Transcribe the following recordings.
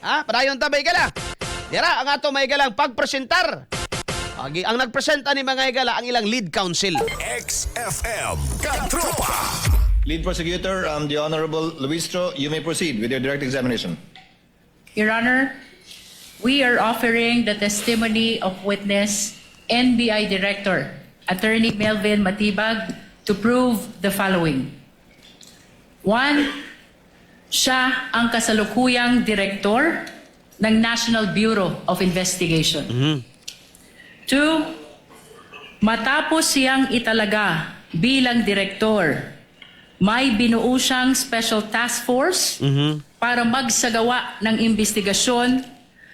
Ha? Padayon ta, mga higala. Dira ang ato, mga higalang, pagpresentar. Agi, ang nagpresenta ni, mga higala, ang ilang lead counsel. XFM Katropa. Lead Prosecutor, the Honorable Luistro, you may proceed with your direct examination. Your Honor, we are offering the testimony of witness NBI Director, Attorney Melvin Matibag, to prove the following. One, siya ang kasalukuyang direktor ng National Bureau of Investigation. Two, matapos siyang italaga bilang direktor, may binuo siyang special task force para magsagawa ng investigasyon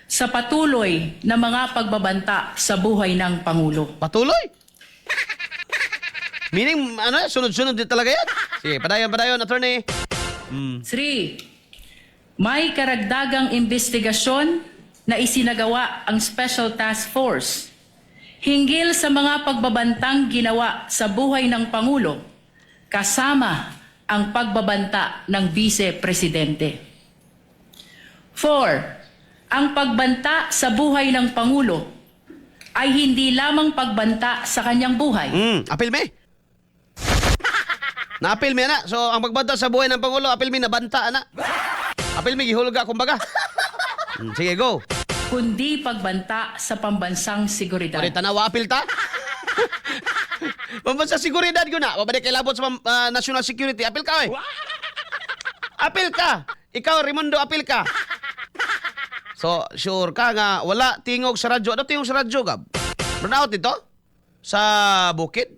sa patuloy na mga pagbabanta sa buhay ng Pangulo. Patuloy. Meaning, ano, sunod-sunod din talaga yan. Sige, padayon, padayon, Attorney. Three, may karagdagang investigasyon na isinagawa ang Special Task Force hinggil sa mga pagbabantang ginawa sa buhay ng Pangulo kasama ang pagbabanta ng Vice Presidente. Four, ang pagbanta sa buhay ng Pangulo ay hindi lamang pagbanta sa kanyang buhay, Apil me. Na-apil me na. So, ang pagbanta sa buhay ng Pangulo, apil me, nabanta na. Apil me, gihulga, kumbaga. Sige, go. Kundi pagbanta sa pambansang seguridad. Pare, tanawa, apil ta. Pambansa seguridad ko na. Wabalik kay labot sa national security. Apil ka, oy. Apil ka. Ikaw, Raimundo, apil ka. So, sure ka nga, wala tingog sa radyo. Ano tingog sa radyo, Gab? Burnout ito? Sa bukid?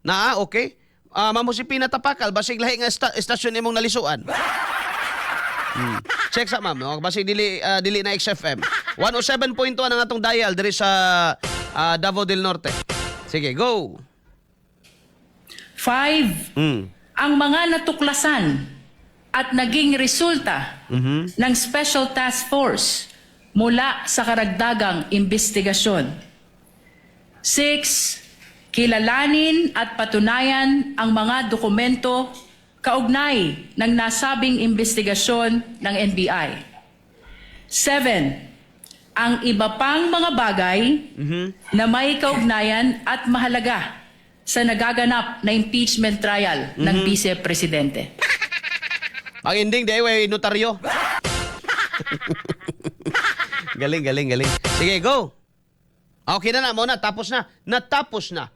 Na, okay. Ah, Ma'am Josepina Tapakal, basig lahi nga estasyon imong nalisuan. Check sa ma'am, no? Basig dili na XFM. 107.1 ang atong dial diri sa Davao del Norte. Sige, go. Five, ang mga natuklasan at naging resulta ng Special Task Force mula sa karagdagang investigasyon. Six, kilalanin at patunayan ang mga dokumento kaugnay ng nasabing investigasyon ng NBI. Seven, ang iba pang mga bagay na may kaugnayan at mahalaga sa nagaganap na impeachment trial ng Vice Presidente. Ang ending di way notaryo. Galing, galing, galing. Sige, go. Okay na na, mo na, tapos na. Natapos na.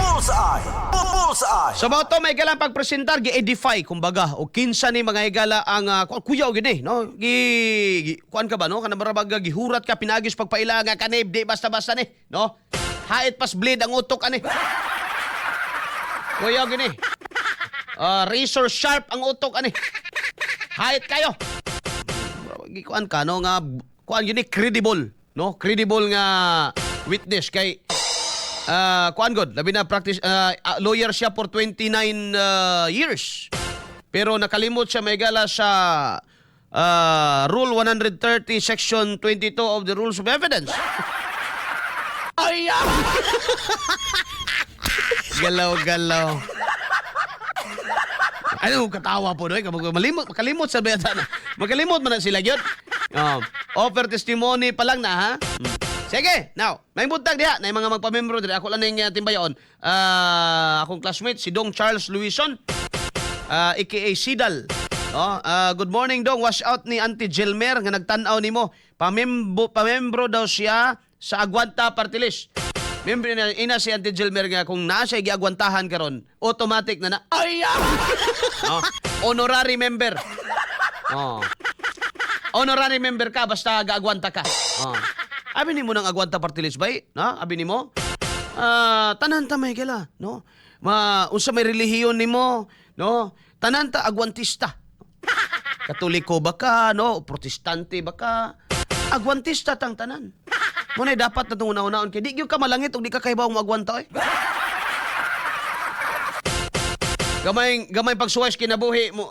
Bullseye! Bullseye! So mao to, may galang pagpresentar, gi-edify kumbaga o kinsa ni, mga higala, ang kuya og gini, no, gi kuan ka ba, no, kana barabag gihurat ka pinagis pagpaila nga kanib di basta-basta ni, no, hait pas bleed ang utok ani, kuya gini. Razor sharp ang utok ani, hait kayo. Gi kuan ka, no, nga kuan gini, credible, no, credible nga witness kay kuan god, labi na practice lawyer siya for 29 years. Pero nakalimot siya, may gala, sa Rule 130 Section 22 of the Rules of Evidence. Ay! Ah! Galaw galaw. Ano katawa po, no? Malimot, makalimot sa beta na. Makalimot man na sila gyud. Oh, offer testimony pa lang na ha. Sige, now, may buntag diha na mga magpamembro diri. Ako lang ning timbayon. Akong classmate si Dong Charles Luison, aka Sidal. No? Good morning, Dong. Wash out ni Auntie Jelmer nga nagtan-aw nimo. Pamembro daw siya sa Agwanta Party List. Member na ina si Auntie Jelmer nga kung naa siya giagwantahan karon, automatic na na. Ay! Ah! No? Honorary member. Oh. Honorary member ka basta gaagwanta ka. Oh. Abi nimo ng Agwanta Party List bay, no? Abi nimo? Tanan ta may gala, no? Ma unsa may relihiyon nimo, no? Tanan ta agwantista. Katoliko ba ka, no? Protestante ba ka? Agwantista tang tanan. Mo na dapat na itong una-unaon kay di gyud ka malangit ug di ka kahibaw mo agwanta oy. Gamay gamay pagsuway sa kinabuhi mo,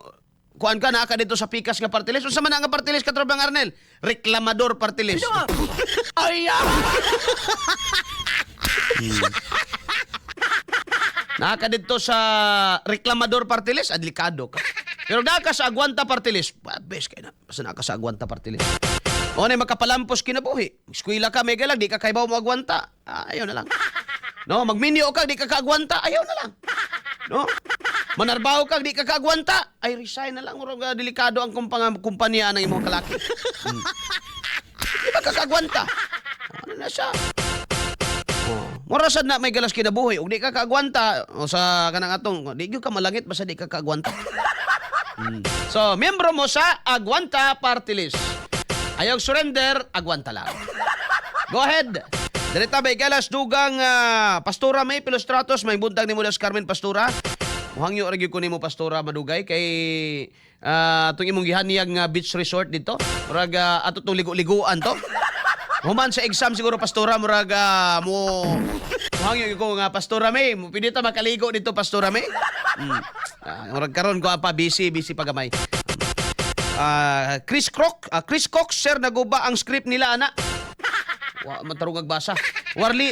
kuan ka na ka dito sa pikas nga party list. Unsa man ang nga party list, katropang Arnel? Reklamador party list. Ay! Ah! Naa ka didto sa Reklamador Party List, delikado ka. Pero naa ka sa Agwanta Party List, best kay na. Basta naa ka sa Agwanta Party List. O na makapalampos kinabuhi. Eskwela ka, may galag, di ka kaybaw mo agwanta. Ah, ayaw na lang. No, magminyo ka, di ka kaagwanta, ayaw na lang. No? Manarbaho ka, di ka kaagwanta, ay resign na lang. Murag delikado ang kumpanya ng imong kalaki. Di ba ka kaagwanta? Ano na siya? Oh. Mura sad na may galas kinabuhi. Ug di ka kaagwanta o sa kanang atong, di gyud ka malangit basta di ka kaagwanta. So, membro mo sa Agwanta Party List. Ayaw surrender, agwanta lang. Go ahead. Direta may galas dugang Pastora May Pilostratos, may buntag nimo das Carmen, Pastora. Muhangyo ra gyud ko nimo, Pastora, madugay kay atong imong gihaniyag nga beach resort dito. Murag ato tong ligo-liguan to. Human sa exam siguro, Pastora, murag mo muhangyo gyud ko nga Pastora May, mo pwede ta makaligo dito, Pastora May. Murag karon ko pa busy busy pa gamay. Chris Croc, Chris Cox, sir, naguba ang script nila ana. Wa matarong basa. Warli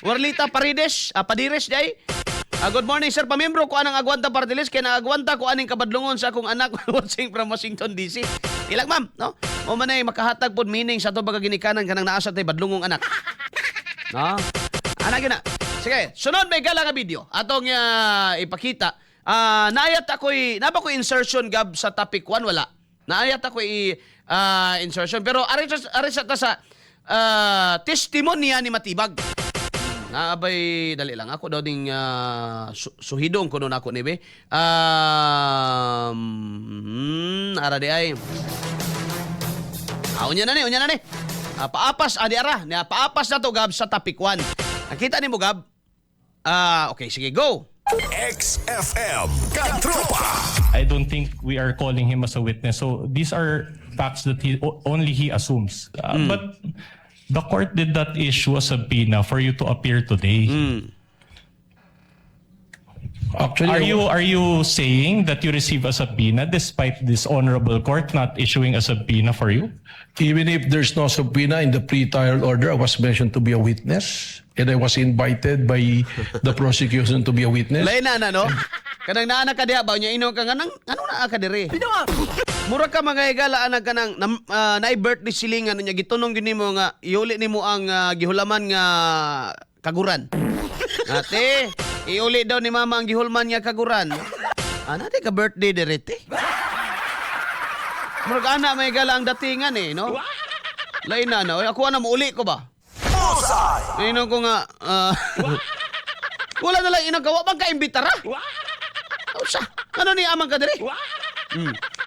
Warlita Paredes, Padires day. Good morning, sir, pamembro ko anang Agwanta Party List kay naagwanta ko aning kabadlungon sa akong anak watching from Washington DC. Ilag ma'am, no? Mo man ay makahatag pod meaning sa ato baga ginikanan kanang naa sa tay badlungong anak. No? Ana gyud na. Sige, sunod may gala nga video atong ipakita. Naayat ako'y naba ko insertion gab sa topic 1, wala. Naayat ako'y insertion pero ari sa ta sa testimonya ni Matibag. Naabay, dali lang ako daw ding suhidong kuno nako ni be. Ara di ay. Unya na ni, unya na ni. Paapas adi ara, niya paapas na to gab sa topic 1. Nakita nimo, Gab? Okay, sige, go. XFM Katropa. I don't think we are calling him as a witness. So these are facts that he only he assumes. But the court did not issue a subpoena for you to appear today. Actually, Are you saying that you receive a subpoena despite this honorable court not issuing a subpoena for you? Even if there's no subpoena, in the pre-trial order, I was mentioned to be a witness, and I was invited by the prosecution to be a witness. Lain na na, no? Kanang naa na ka diha ba nya ino ka nga nang ano naa ka diri? Mura ka mga higala anag kanang naay birthday silingan niya gitunong gyud nimo nga iuli nimo ang gihulaman nga kaguran. Ate, iuli daw ni mama ang gihulman nga kaguran. Ana di ka birthday dire te. Murag ana may gala ang datingan eh, no? Lain na na. Oy, ako ana muuli ko ba? Bullseye. Ino ko nga wala na lang inagawa bang kaimbitara? Usa. Ano ni amang ka diri?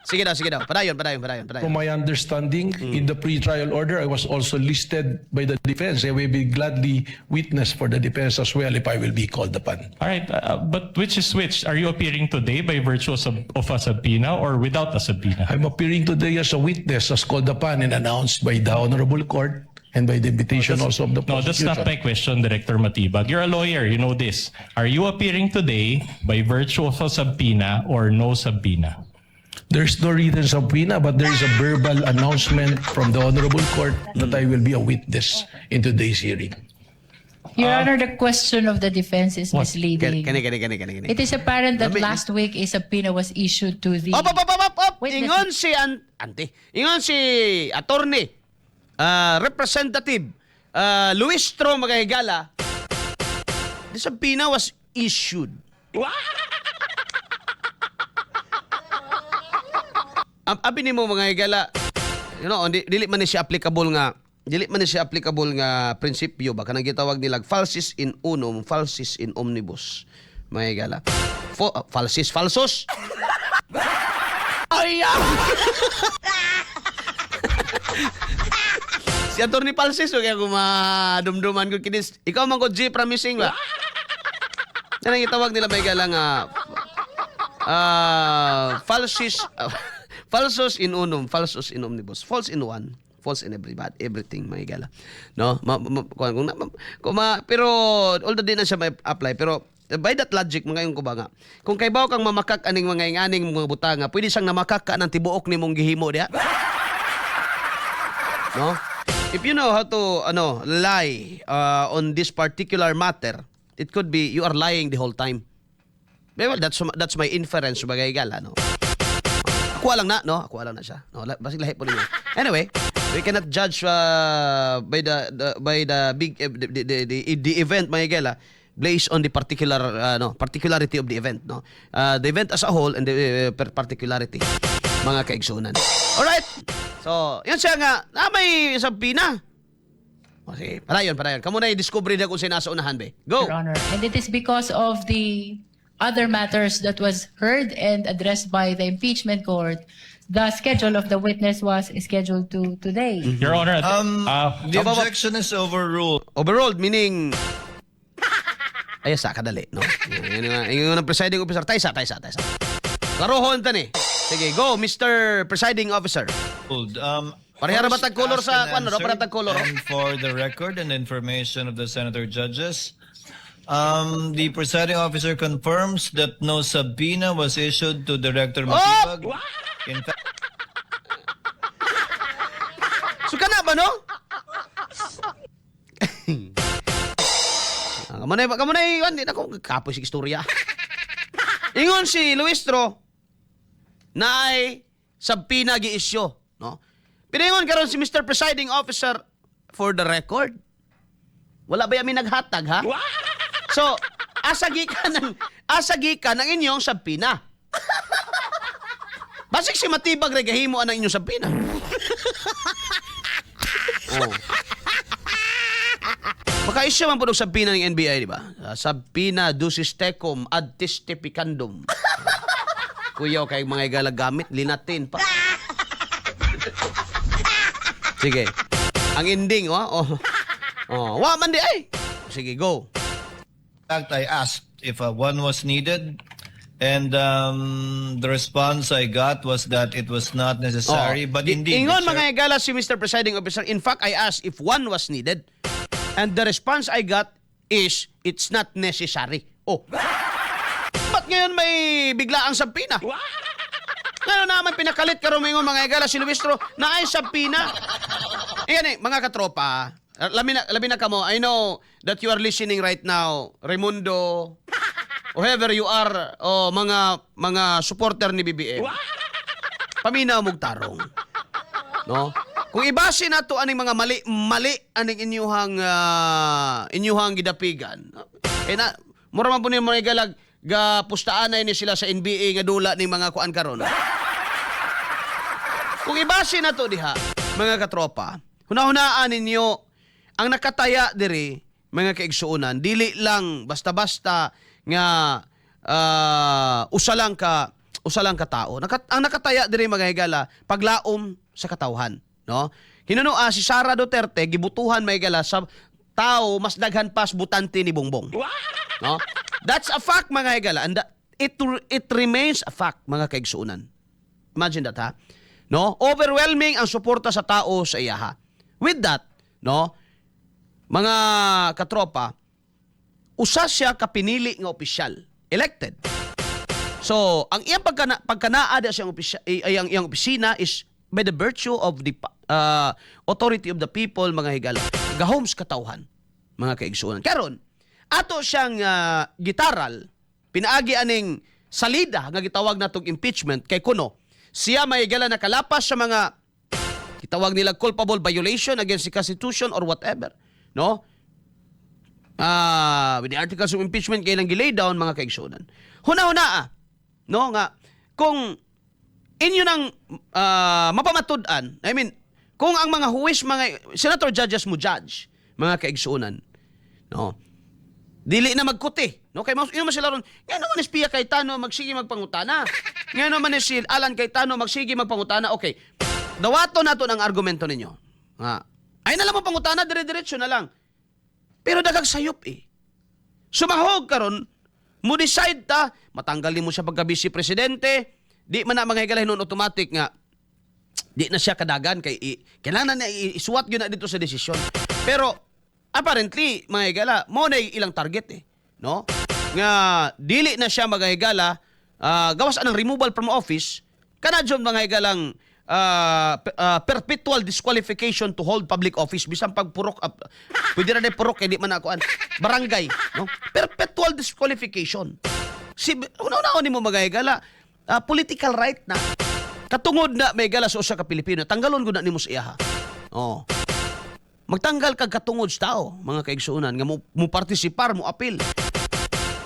Sige daw, sige daw. Padayon, padayon, padayon, padayon. From my understanding, in the pre-trial order, I was also listed by the defense. I will be gladly witness for the defense as well if I will be called upon. All right, but which is which? Are you appearing today by virtue of a subpoena or without a subpoena? I'm appearing today as a witness as called upon and announced by the honorable court and by the invitation also of the No, that's prosecution. not my question, Director Matibag. You're a lawyer, you know this. Are you appearing today by virtue of a subpoena or no subpoena? There's no written subpoena, but there is a verbal announcement from the honorable court that I will be a witness in today's hearing. Your Honor, the question of the defense is misleading. Kani, kani, kani, kani, kani. It is apparent that Lami. Last week a subpoena was issued to the Op, op, op, op, op, op. Witness. Ingon si ante. Ingon si attorney representative Luistro Magahigala, the subpoena was issued. Abi nimo mga higala, dili man ni siya applicable nga prinsipyo ba kanang gitawag nilag falsis in unum, falsis in omnibus. Mga higala. Falsis, falsos. Ay, ah! Si Atty. Falsis, okay ako madumduman ko kinis. Ikaw man ko G promising ba? Yan ang itawag nila may gala nga falsis falsos in unum, falsos in omnibus, false in one, false in everybody, everything mga gala. No? Ma, ma, kung ma, pero although di na siya may apply pero by that logic mga yung ko ba nga kung kay kang mamakak aning mga inganing mga butanga pwede siyang namakak ka ng tibuok nimong gihimo diha, no? If you know how to ano lie on this particular matter. It could be you are lying the whole time. Well, that's my inference, mga higala, no? Ako lang na, no? Ako lang na siya. No, basig lahi po ninyo. Anyway, we cannot judge by the big the event, mga higala, based on the particular no, particularity of the event, no? The event as a whole and the particularity, mga kaigsunan. Alright. So, yun siya nga, na may subpoena. O, sige, padayon, padayon. Kamu na i-discover na kung sino nasa unahan, be. Go! Your Honor. And it is because of the other matters that was heard and addressed by the impeachment court, the schedule of the witness was scheduled to today. Your Honor, The Aba, aba. Objection is overruled. Overruled, meaning ay, sa kadali, no? Yun nga, yung ang presiding officer, taysa, taysa, taysa. Klarohon ta ni. Sige, go, Mr. Presiding Officer. Pareha ra ba First, tag color asked sa and kuan, no? Pareha answered. tag color, oh? And for the record and information of the senator judges, the presiding officer confirms that no subpoena was issued to Director Oh! Matibag. In fact, So kana ba, no? Ah, kamo na, hindi na ko kapoy sa istorya. Ingon si Luistro na ay subpoena gi-issue, no? Pero karon si Mr. Presiding Officer, for the record, wala ba yami naghatag, ha? So, asa gikan ng inyong subpoena? Basig si Matibag ra gahimo ang inyong subpoena. Oh. Maka-issue man po og subpoena ng NBI, di ba? Subpoena duces tecum ad testificandum. Kuya, kay mga igala gamit, linatin pa. Sige. Ang ending, oh. Oh. Oh, wa man di ay. Sige, go. Fact, I asked if one was needed, and the response I got was that it was not necessary. Oo. But indeed, the Ingon chair- mga igala si Mr. Presiding Officer, in fact, I asked if one was needed. And the response I got is, it's not necessary. Oh. Ba't ngayon may biglaang subpoena? Ngayon naman pinakalit karon ingon mga igala si Luistro na ay subpoena. Iyan eh, mga katropa, labi na kamo, I know that you are listening right now, Raimundo, whoever you are, oh, mga supporter ni BBM. Paminaw mog tarong. No? Kung ibase nato aning mga mali mali aning inyuhang gidapigan. Eh na mura man po ni mga galag ga pustaan na ini sila sa NBA nga dula ning mga kuan karon. Kung ibase nato diha, mga katropa, hunahunaan ninyo ang nakataya diri, mga kaigsuonan, dili lang basta-basta nga usa lang ka tao. Ang nakataya diri, mga higala, paglaom sa katawhan, no? Hinunua si Sara Duterte gibutuhan, mga higala, sa tao mas daghan pas butante ni Bongbong. No? That's a fact, mga higala, and it remains a fact, mga kaigsuonan. Imagine that, ha? No? Overwhelming ang suporta sa tao sa iyaha. With that, no? Mga katropa, usa siya ka pinili nga opisyal, elected. So, ang iyang pagkanaa sa iyang, ay, ang iyang opisina is by the virtue of the authority of the people, mga higala. Gahom sa katawhan, mga kaigsuonan. Karon, ato siyang gitaral pinaagi aning salida nga gitawag natong impeachment kay kuno siya may higala nakalapas sa mga gitawag nila culpable violation against the Constitution or whatever, no? With the articles of impeachment kay ilang gilay down, mga kaigsuonan. Huna-huna ah, no, nga kung inyo nang mapamatud-an, I mean, kung ang mga huwes, mga senator judges mo judge, mga kaigsuonan, no? Dili na magkuti, no? Kay mas man sila ron. Ngano man is Pia Cayetano magsige magpangutana? Ngano man is si Alan Cayetano magsige magpangutana? Okay. Dawato nato ang argumento ninyo. Nga. Ay na lang mo pangutana, dire-diretso na lang. Pero daghang sayop eh. Sumahog karon, mo decide ta, matanggal mo siya pagka vice presidente, di man na mga higala hinuon automatic nga di na siya kadagan kay kailangan na isuwat gyud na dito sa desisyon. Pero apparently, mga higala, mo na ilang target eh, no? Nga dili na siya, mga higala, gawas anang removal from office kana jud, mga higalang perpetual disqualification to hold public office, bisan pagpurok, pwede ra day purok kay di man ako an barangay, no? Perpetual disqualification. Si una-una nimo, mga higala, political right na katungod na may gala sa usa ka Pilipino, tanggalon gud na nimo sa iyaha. Oh. Magtanggal kag katungod sa tao, mga kaigsuonan, nga mo partisipar, mo apil.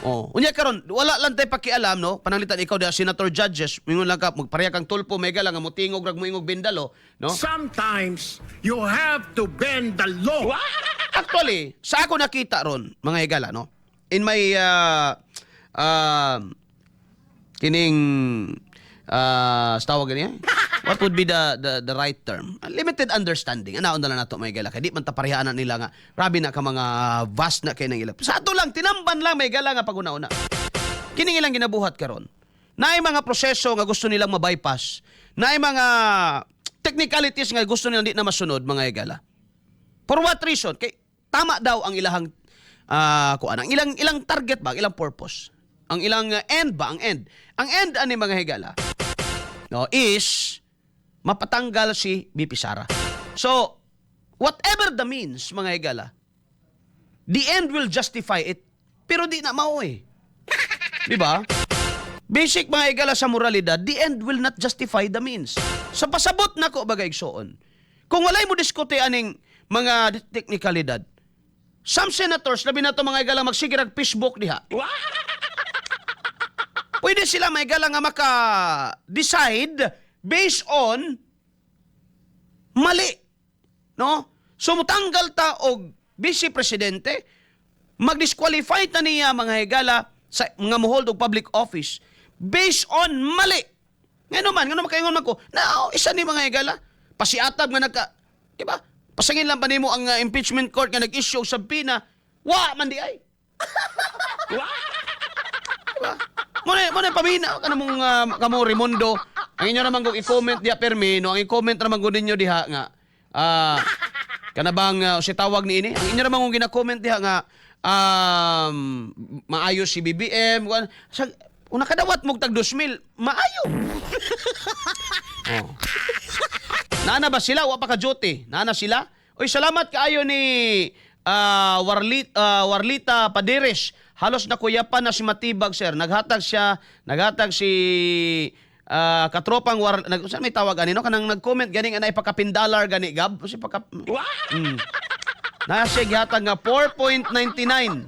Oh, unya karon wala lang tay pakialam, no. Pananglitan ikaw diha, senator judges, mingon lang ka, magpareha kang Tulfo mega lang nga motingog rag moingog bindalo, no? Sometimes you have to bend the law. Actually, sa ako nakita ron, mga higala, no? In my kining sa tawag niya? What would be the right term? Limited understanding. Anaon na lang nato, mga higala? Kay di man ta parehaan na nila nga grabe na ka mga vast na kay nang ila. Sa ato lang tinamban lang, may higala, nga paguna-una. Kining ilang ginabuhat karon. Naay mga proseso nga gusto nilang ma-bypass. Naay mga technicalities nga gusto nilang di na masunod, mga higala. For what reason? Kay tama daw ang ilahang kuan, ang ilang ilang target ba, ang ilang purpose. Ang ilang end ba, ang end. Ang end ani, mga higala, no, is mapatanggal si VP Sara. So, whatever the means, mga higala, the end will justify it. Pero di na mao eh. Di ba? Basic, mga higala, sa moralidad, the end will not justify the means. Sa pasabot nako bagay igsoon, kung walay mo diskute aning mga teknikalidad, some senators, labi na to, mga higala, magsige rag Facebook diha. Pwede sila, mga higala, nga maka-decide based on mali. No? So mutanggal ta og vice presidente, mag-disqualify ta niya, mga higala, sa mga mohold og public office based on mali. Ngano man, ngano makaingon man ko, na oh, isa ni, mga higala, pasiatab nga nagka, di ba? Pasangin lang pa nimo ang impeachment court nga nag-issue og subpoena, wa man di ay. Diba? Mo na pamina ka namong kamo Raimundo. Ang inyo naman kung i-comment diha permi, no, ang i-comment naman ko ninyo diha nga kana bang si tawag ni ini? Ang inyo naman kung gina-comment diha nga maayo si BBM, kuan sa una kadawat mo tag 2,000, maayo. Oh. Naana ba sila? Wa pa ka duty. Naana sila? Uy, salamat kaayo ni Warlita Paderes. Halos nakuyapan na si Matibag, sir. Naghatag siya, naghatag si katropang war nag saan may tawag ani, no, kanang nag-comment ganing anay pakapindalar gani gab si paka. Nasa gihatag nga 4.99.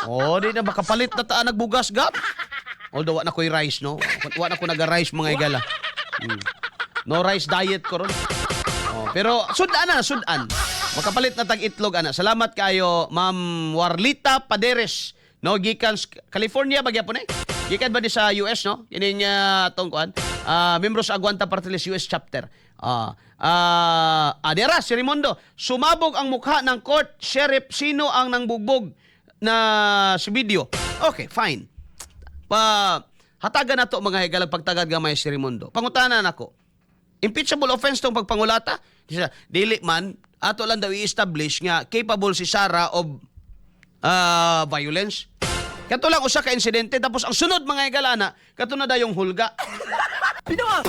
Oh, di na makapalit na taan nagbugas gab. Although wa na ko'y rice, no. Wa na ko naga-rice, mga higala. No rice diet ko ron. Oh, pero sudan na, sudan. Makapalit na tag itlog ana. Salamat kayo, Ma'am Warlita Paderes. No, gikan sa California ba gyapon eh? Gikan ba di sa US, no? Kining tong kuan. Membro sa Aguanta Party List US chapter. Adera si Rimondo, sumabog ang mukha ng court sheriff, sino ang nangbugbog na si video. Okay, fine. Pa hatagan nato, mga higalag, pagtagad gamay si Rimondo. Pangutana nako. Impeachable offense tong pagpangulata? Di siya, dili man, ato lang daw i-establish nga capable si Sara of violence. Kato lang usa ka insidente, tapos ang sunod, mga higala, kato na dayong hulga. Diba?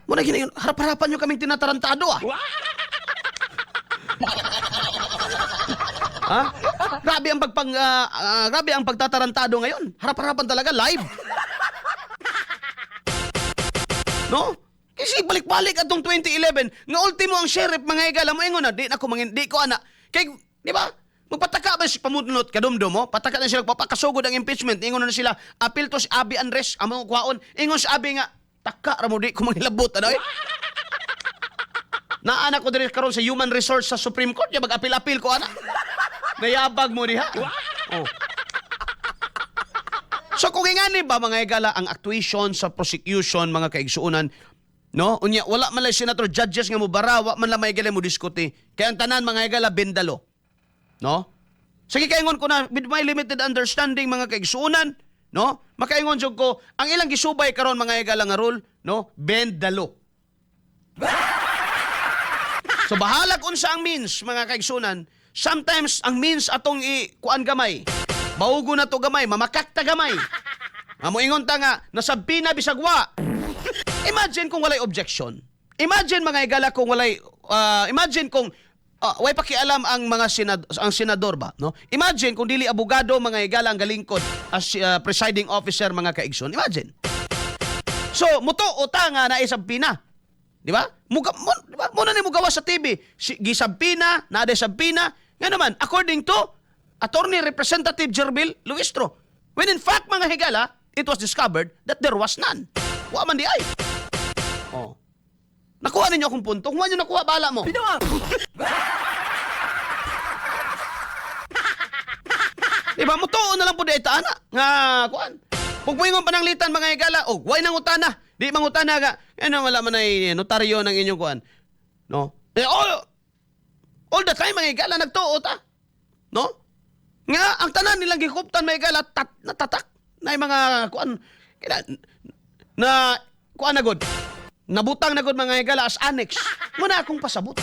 Muna ginayon, harap-harapan nyo kaming tinatarantado ah. Ha? Grabe ang pagtatarantado ngayon. Harap-harapan talaga live. No? Kasi balik-balik atong 2011 nga ultimo ang sheriff, mga higala, mo ingon na di na ko mangin di ko ana. Kay di ba? Magpataka ba si pamudnot kadumdum mo? Pataka na sila papakasugod ang impeachment. Ingon na sila apil to si Abi Andres among kuhaon. Ingon si Abi nga taka ra mo, di ko manghilabot ano eh. Naana ko diri karon sa human resource sa Supreme Court ya mag-apil-apil ko ana. Nayabag mo diha. Oh. So kung ingani ba, mga higala, ang actuation sa prosecution, mga kaigsuonan, no? Unya wala man lang senator judges nga mobara, wa man lang mga higala mo diskute. Kaya ang tanan, mga higala, bend the law. No? Sige, kaingon ko na with my limited understanding, mga kaigsuonan, no? Makaingon jud ko ang ilang gisubay karon, mga higala, nga rule, no? Bend the law. So bahalag unsa ang means, mga kaigsunan. Sometimes ang means atong i kuan gamay. Baugo na to gamay, mamakak ta gamay. Amo ingon ta nga na-subpoena bisag wa. Imagine kung walay objection. Imagine, mga higala, kung walay imagine kung way pakialam ang mga ang senador ba, no? Imagine kung dili abogado, mga higala, ang galingkod as presiding officer, mga kaigsoon. Imagine. So, mutuo ta nga naay subpoena. Di ba? Muga, mo, di ba? Muna ni mugawa sa TV. Si, gi-subpoena, naa subpoena. Nga naman, according to Attorney Representative Gerville Luistro. When in fact, mga higala, it was discovered that there was none. Wa man diay. Oh. Nakuha ninyo akong punto. Kung nyo nakuha, bahala mo. Di ba? Mutuo na lang po di ana. Nga, kuan. Kung muingon pananglitan, mga higala, oh, way nangutana? Di mangutana ka. Ano, wala man ay notaryo ng inyong kuan. No? Eh, all the time, mga higala, nagtuo ta. No? Nga, ang tanan nilang gikuptan, mga higala, natatak. Na yung mga kuan, kina, na, kuan na god. Nabutang na god, mga higala, as annex. Muna akong pasabot.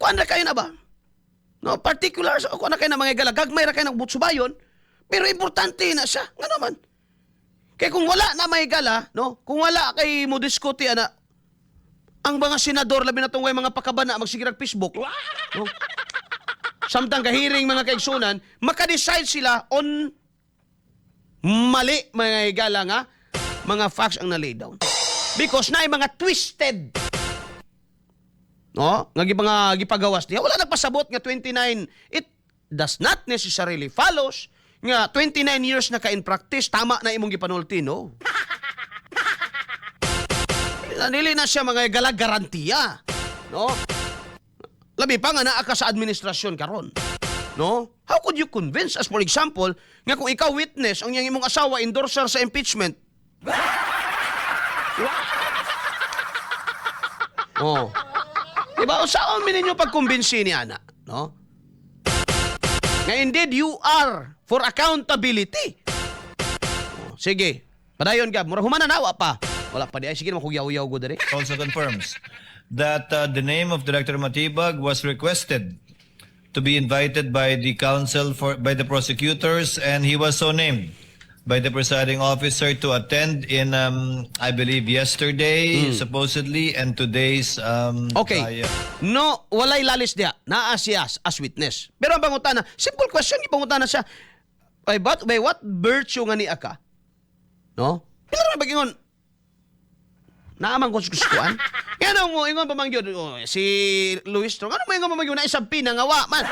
Kuan na kayo na ba? No, particular sa kuan na kayo na, mga higala, gagmay ra kayo ng butsubayon, pero importante na siya. Nga naman. Kaya kung wala na, mga higala, no? Kung wala kay mo diskuti ana, ang mga senador, labi na tungway mga pakabana magsigirag Facebook. No? Samtang kahiring, mga kaigsunan, maka-decide sila on mali, mga higala, nga mga facts ang na-lay down. Because na mga twisted, no? Nga mga gipagawas diha, wala nagpasabot nga 29, it does not necessarily follows nga 29 years na ka in practice, tama na imong gipanulti, no? Dili na siya, mga higala, garantiya, no? Labi pa nga naa ka sa administrasyon karon. No? How could you convince us, for example, nga kung ikaw witness, ang iyang imong asawa endorser sa impeachment? Oh. Diba? Usaon mi ninyo pagkumbinsi ni ana, no? Nga indeed you are for accountability. Oh, sige. Padayon, Gab. Mura humana na, wa pa. Wala pa di ay, sige naman kung yaw-yaw ko diri. Also confirms that the name of Director Matibag was requested to be invited by the counsel for by the prosecutors, and he was so named by the presiding officer to attend in I believe yesterday, supposedly, and today's Okay. trial. No, walay lalis diha. Naa siya as witness. Pero ang pangutana, simple question, gipangutana siya. By what virtue nga niya ka? No? Pero may bagingon, naaman ko sa kuan. Nga mo ingon pa man gyud, oh, si Luistro. Ngano mo ingon pa man gyud na isang pinangawa man.